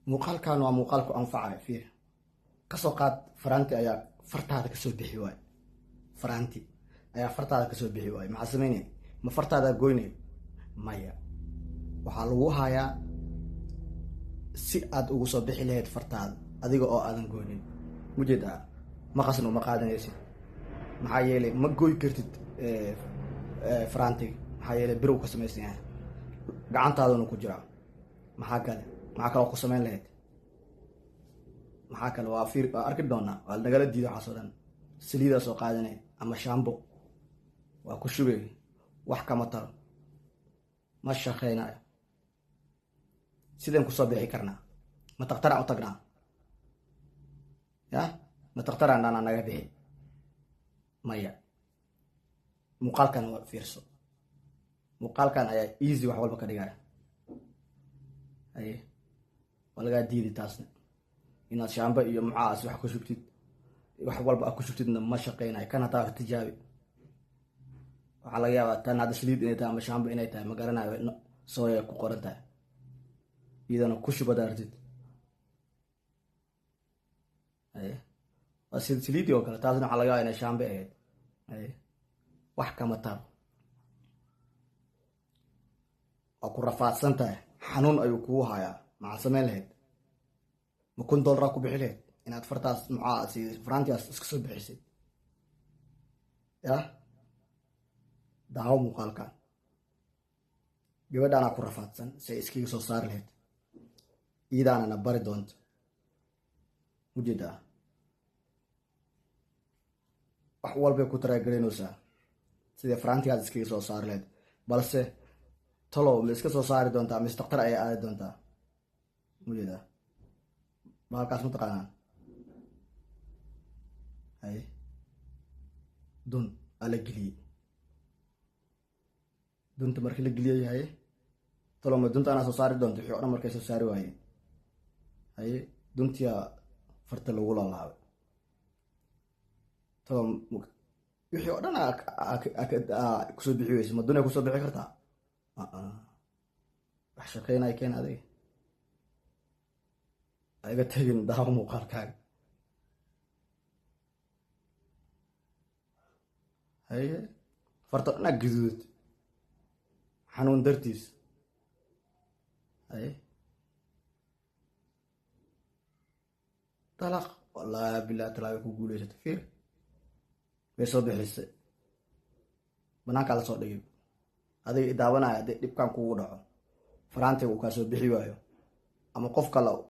Muuqaalkan waa muuqaal ku anfacaya. Fiir, kasoo qaad faraanti ayaa fartaada kasoo bixi waayo. Faraanti ayaa fartaada kasoo bixi waayo. Maxaa sameynaya? Ma fartaadaa goynaya? Maya. Waxaa lagu hayaa si aad ugu soo bixi lahayd fartaada adiga oo aadan goynin. Mujeedaa, maqasna uma qaadanaysid. Maxaa yeelay ma goy kartid faraantiga. Maxaa yeelay bir uu ka samaysan yahay, gacantaaduna ku jiraa. Maxaa kale, maxaa kaloo ku samayn lahayd? Maxaa kale? Waa fiir, waa arki doonaa. Waa nagala diiday waxaas oo dhan. Saliidaa soo qaadanay ama shampoo waa ku shubay, wax kama taro, ma shaqeynayo. Sideen kusoo bixi karnaa? Ma takhtaraan u tagnaa? Ya, ma takhtaraan dhanaa naga bixi? Maya. Muuqaalkan waa fiirso. Muuqaalkan ayaa easy wax walba ka dhigaya. Haye, waa lagaa diidi taasna inaad shampoo iyo mucaas wax ku shubtid. Wax walba aad ku shubtidna ma shaqeynayo. Kan hataa tijaabi. Waxaa laga yaabaa tan hadda saliid inay tahay ama shampoo inay tahay, ma garanayo. Sooya ku qoran tahay, iyadana ku shub hadaad rabtid. Haye, waa saliidii oo kale. Taasna waxaa laga yaabaa inay shampoo ahayd. Haye, wax kama taro. Waa ku rafaadsan tahay, xanuun ayuu kugu hayaa. Maxaad samayn lahayd? Ma $1000 ku bixi lahayd inaad fartaas mucaas farantigaas iska soo bixisid? Ya, daawo muuqaalkan. Gabadhaanaa ku rafaadsan si ay iskaga soo saari lahayd, iidaana na bari doonto. Ujeedaa, wax walbay ku taraagaraynaysaa sidai farantigaas iskaga soo saari lahayd. Balse talow ma iska soo saari doontaa mise daktar ayaa aadi doontaa? Ujeedaa, bahalkaas ma taqaanaan? Haye, dun aa la geliyey. Dunta markii la geliyey, haye, talow ma dunta anaa soo saari doonta? Wixii o dhan markay soo saari waayeen, haye, duntiyaa farta lagu laalaabay. Talow wixii oo dhan kusoo bixi weyse, ma dunay kusoo bixi kartaa? Wax shaqeynaya keen. Adiga iga tegin, daawo muuqaalkaaga. Haye, farta dhan aa gaduud xanuun dartiis. Haye, dalaq. Wallahi bilah talaa, way ku guuleysatay. Fiir, way soo bixisay, banaankaa lasoo dhigay. Adiga i daawanaya, haddii dhibkan kugu dhaco, faraantiga uu kaa soo bixi waayo ama qof kale